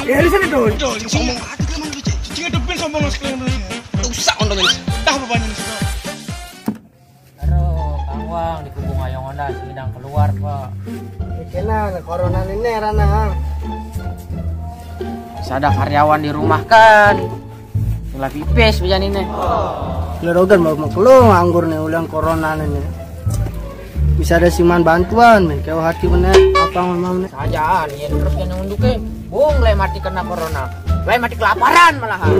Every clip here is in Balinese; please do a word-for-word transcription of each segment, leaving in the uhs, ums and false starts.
Dari sana dong. Cacing sombong aja kan lu, Cacing. Cacing ada pin sombong sekalian. Rusak ondongnya. Dah bebannya. Aduh, Kang Wang, dikubung ayong onda sing keluar, Pak. Kena corona ini, Rana. Sada karyawan dirumahkan. Lah pipis bejan ini. Jorogan mau makelo nganggur nih ulang corona ini. Bisa ada siman bantuan nih, kayak hati bener apa ngomong nih. Saja nih terus yang nunduk eh. Bung, le mati kena corona. Le mati kelaparan malahan.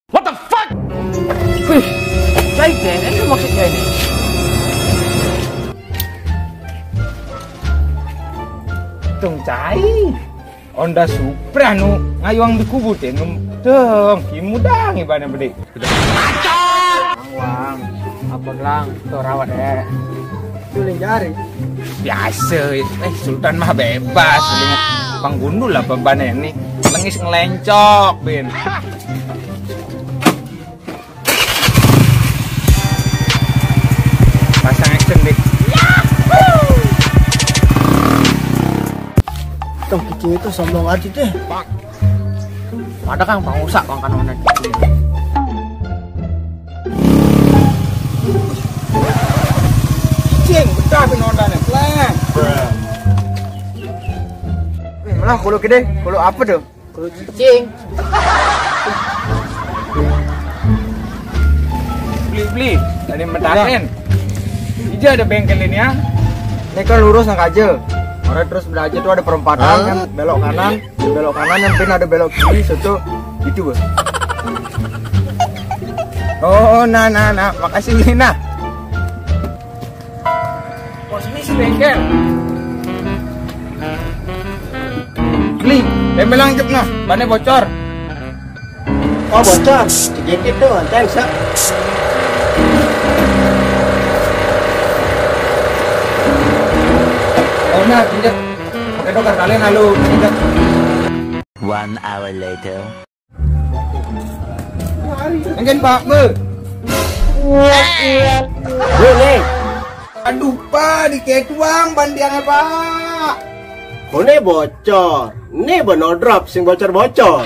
What the fuck? Wih, cai deh, ini maksudnya ini. Tung cai. Onda Supra nu ngayuang di kubu teh nu. Tung, kimu dang ibana bede. Wang, apa gelang? Tuh rawat eh. Suling jari. Biasa, eh Sultan mah bebas. Paling panggundul apa bana ini. Lengis ngelencok, Bin. Pasang action deh. Tong kicing itu sombong aja deh. Ada kang pangusak kang kan mana kicing. Cing, betah pin Honda nih. Leng. Nih, malah kalau gede, kalau apa tuh? Kalau cicing. Beli-beli, tadi mentakin. Ija ada bengkel ini ya. Ini kan lurus nang aja. Orang terus belajar tuh ada perempatan kan, belok kanan, belok kanan, yang pin ada belok kiri, situ gitu, Bos. Oh, nah, nah, nah, makasih, Lina. Bos, ini si bengkel. Beli, tembelang cek nah, bannya bocor. Oh, bocor. Sedikit tuh, thanks ya. Oh, nah, pinjam. Pakai dokar kalian lalu pinjam. One hour later. Mungkin Pak Be. Boleh. Aduh Pak, diketuang bandiannya Pak. Kone bocor. Ini bener drop sing bocor-bocor.